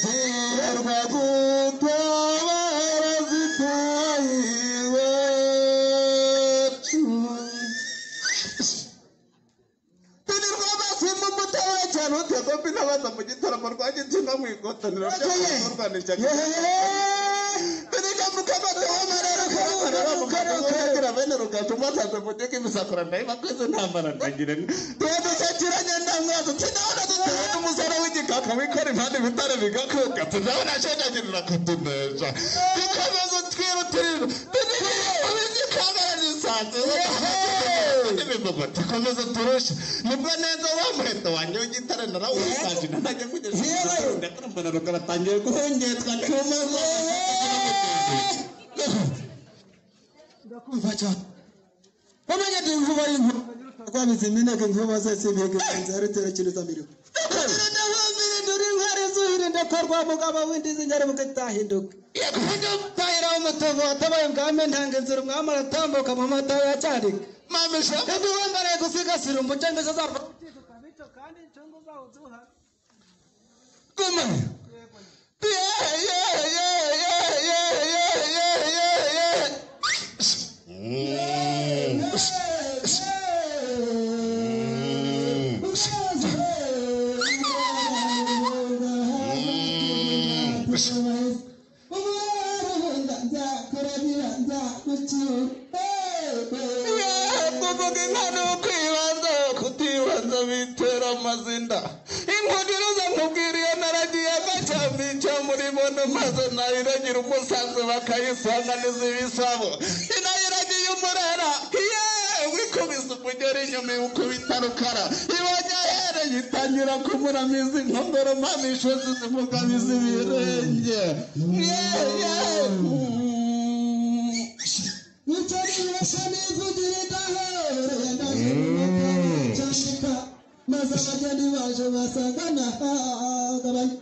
Zihatirwa gutabara zitaye iwacu. Tunirwa amasimba umutabara cyane utegomba intabaza mu gitaramo rwa Gitsina mu ikotaniro ry'abarwana ishyaka. Tunijya mu kabato w'amarara kabarara mu kabato bene rugaju masaze mu gihe imisakura ndayiba kwiza intambara ndagira tuba dusakiranye ndamwazo tunabona dutewe n'umusore w'igikaka wikora impande ibitare bigakuka tunabona ashenjagirira kutunesha dukomeza twirutirira tunigikangara nisanze n'imigogo tukomeza turushe nibwo neza wa muheto wanjye w'igitare narawusanze ntanajya kugeza ndakurambana rukaratangiye guhungetwa cyuma. Ndakumva cyane. Bamenya ndi inkuba y'inkuba rwabize imineke inkuba zose ibihe nzaruterekereza mirimo. Nduri intwari zuhire ndakorwa mugabo w'indizi nyarubuka itahinduka. Tahira umutovu watabaye ubwami ntanga inzira umwami aratambuka mu mata ya cyarika. Mamisha Kandi wambaraye gusigasira umuco mbese azava kandi incungu zawo zuha. Guma. Ye ye ye ye ye ye ye ye ye. Kuvuga inka ni ukwibanza, kutibanza bitera amazinda. Inkundiriza nkubwiriye naragiye agacyambi cyo muri bono maze nayiragira umusanzu bakayisanganiza ibisabo. Inayiragiye umurera yewe ikubise umugeri inyuma iwukubita rukara. Ibonye ahereye itangira kumuramiza inkongoro mpampa ishozi zimugabiza ibirenge. Maze abageni baje basangana hagabanye.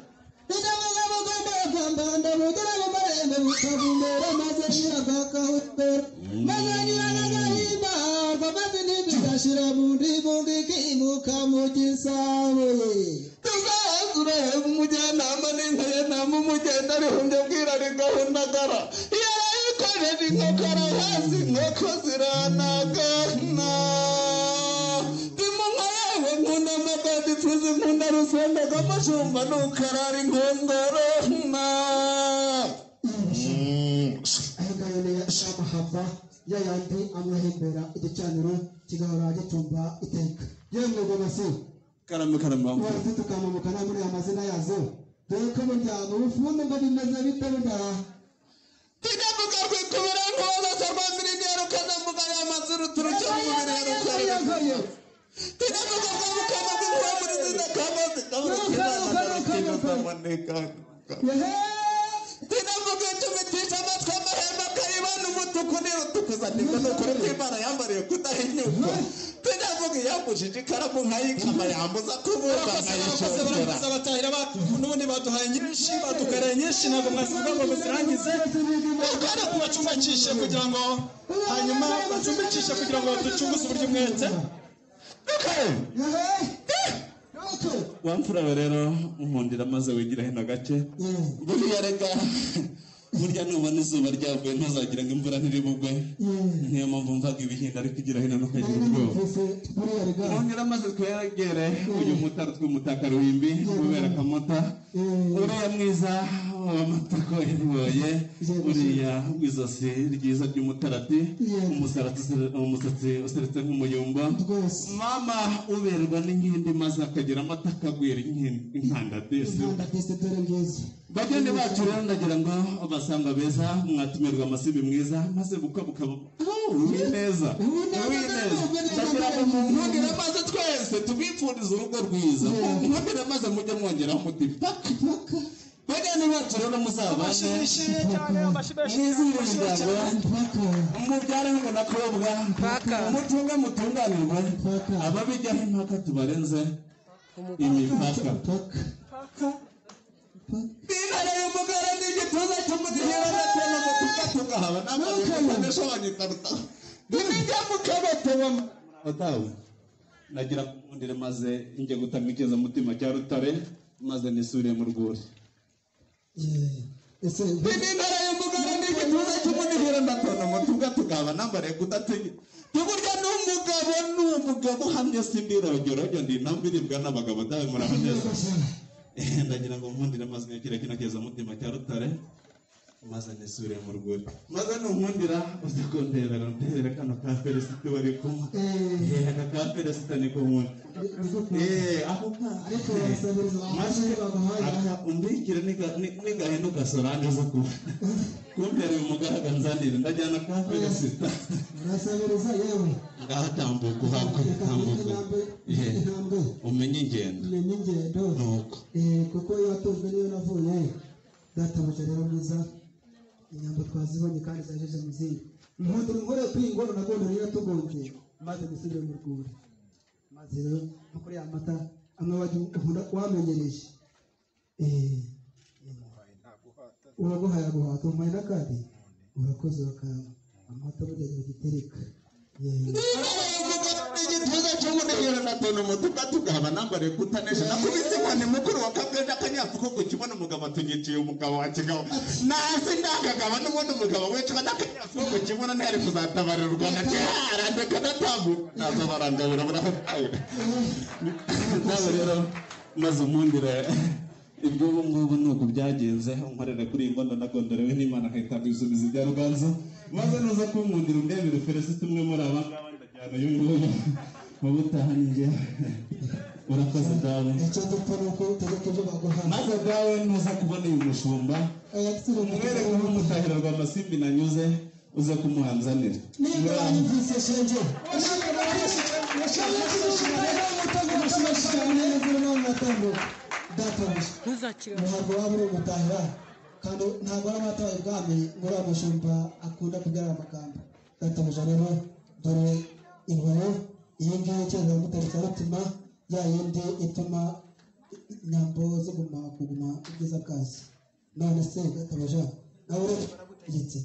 Ndabugamba mu marembo bukavumera maze nyiragakahutera. Maze nyiragahimbarwa maze ntibigashira mu ndimu ikimuka mu gisabo. Tuzazure umujyanama n'inkayanama umugenda arihumbye bwira rigahundagara. Yarayikojeje inkokora hasi inkoko ziranagana. Timunka yewe nkunda amagadi tuzi nkunda rusenda amashumba nukarara inkongoro na. Ayo ngayo ni amahava ya yandi amwahembera igicaniro kigahora gitumba iteka. Yemwe gomasi. Karame karame. Wari tukamamukana muri aya mazina yazo. Dore ko burya mu bufundi ngo bimeze bite burya. Tinavuga rwikubira nkuba sarwambira rukazamuka y'amazuru turucyo mu mubiri rukarira. Tinavuga rwamukama rw'inkuba muri zina kamazi kaburuka. Tinavuga itumitisha amatwi amahembe akayibana umutuku n'irutukuza nibwo ni ukuri kw'Imana yambariye kudahinyurwa. Tinavuga iyambujije ikaramu nkayikama yambuza kuvuga nkayishongera. Abatahira n'ubundi baduhaye nyinshi badukoreye nyinshi ntabwo mwazivuga ngo muzirangize. Kandi tubacumbikishe kugira ngo hanyuma bacumbikishe kugira ngo ducunguze uburyo umwete. Wamfura we rero nkundira maze wigira hino gake. Buriya rega burya nubona izuba ryavuye ntuzagira ngo imvura ntiribugwe. Niyo mpamvu mvaga ibihinda ariko igira hino ntukagira ubwoba. Nkundira maze twegere uyu mutara tw'umutaka ruhimbi kubera akamota. Uriya mwiza w'amatako yaboye uriya w'izosi ryiza ry'umutarati umusatsi useretse nk'umuyumba. Mama uberwa n'inkindi maze akagira amata akagwira inkanda desi. Bageni bacu rero ndagira ngo basanga beza mwatumirwa amasibi mwiza maze bukaba neza. Ndagira ngo munkundire maze twese tubipfurize urugo rwiza. Munkundire maze mujye mwongeraho umuti paka. Bageni bacu rero muzabane mwizihire umuryango mubyare ngo nakobwa mutunge mutunganirwe ababijyaho impaka tubarenze imipaka. Bibereye umugore n'igituza cy'umutihira natena ngo tugatugahaba n'abanyitaruta. Bijya mu kabato batawe. Nagira nkundire maze njye gutanga ikiza mutima cya Rutare maze nisubire mu rwuri. Ese Intara y'umugara n'igituza cy'umunihira ndatona mutuga tugaba nambare kudatinya. Tuburya n'umugabo n'umugabo uhamye simbirogero ndi nambiribwa n'abagabo dawe muraho neza. Ndagira ngo nkundire maze nyakire kino keza mutima cya Rutare maze nisubire mu rwuri. Maze nunkundira uze kundebera ndebere kano ka Felicite bari kumwe. Aka ka Felicite niko nkunda. Ako ka ariko barasabiriza maze baguhaye aka umbikire nigahinduka Solange zo kuba kumbera uyu mugaraga nzanire ndajyana ka Felicite. Barasabiriza yewe. Ngaho tambuka uhabwe tambuka. Intambwe Umenye ingendo. Umenye ingendo. Nuko. Kuko iyo watojwe niyo navuye. Databuja rero mwiza inyambo twazibonye kandi zajeje mu zindi. Nkundira inkuru kuri iyi ngoro nagondo rero tugonze maze dusubire mu rwuri. Maze rero no kuri ya mata amwe wajya ukunda wamenyereje. Uraguhaye aguhata umpaye n'akandi urakoze urakarama amata burya agira igitereka. Igituza cy'umunihira ndatona umutuka tugaba nambare kutanesha nakubise inkoni mukuru wa kabwenda akanyafu ko kukibona umugabo atunyiciye umugabo wa kigabo nasi ndakagaba n'ubundi umugabo wicwa n'akanyafu ko kukibona ntiyari kuzatabarira u Rwanda arandeka ndatambuka naza barangabura burahaye nawe rero maze umundire ibyo ubu ngubu ni uku byagenze unkorere kuri iyi ngondo nagondorewe n'Imana nkahita ibisubizo bya Ruganzu maze nuza kunkundira undebere Felicite umwe muri aba ngaba ndajyana uyu nguyu mu butaha ni njye urakoze dawe. Icyo dupfa ni uko utegeka ibyo baguhaye. Maze dawe nuza kubona uyu mushumba umwereke aho umutahira rwa Masimbi nanyuze uze kumuhanzanira. Niba wanyumvise shenge ntabwo waba uri umutahira kandi ntabwo waba wataye ubwami ngo uriya mushumba akunda kubyara amagambo. Databuja rero dore inkuru iyi ngiyi ikenera mutariki ya rutima ya yindi ituma inyambo ziguma kuguma ubwiza bwazo. None se databuja nawe uretse baragutegetse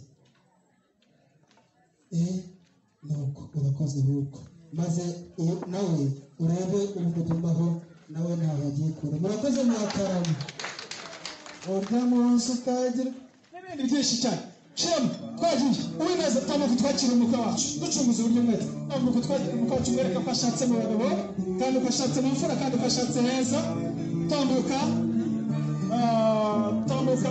nuko urakoze nuko maze nawe urebe umugumaho nawe ntaho agiye kure. Murakoze mwakarama Urya munsi utagira n'ibindi byinshi cyane. Shema twagiye uwineza tambuka twakira umukwe wacu ducunguza uburyo mwete tambuka twakira umukwe wacu mwereka ko ashatse mu bagabo kandi ko ashatse mu mfura kandi ko ashatse heza. Tambuka tambuka.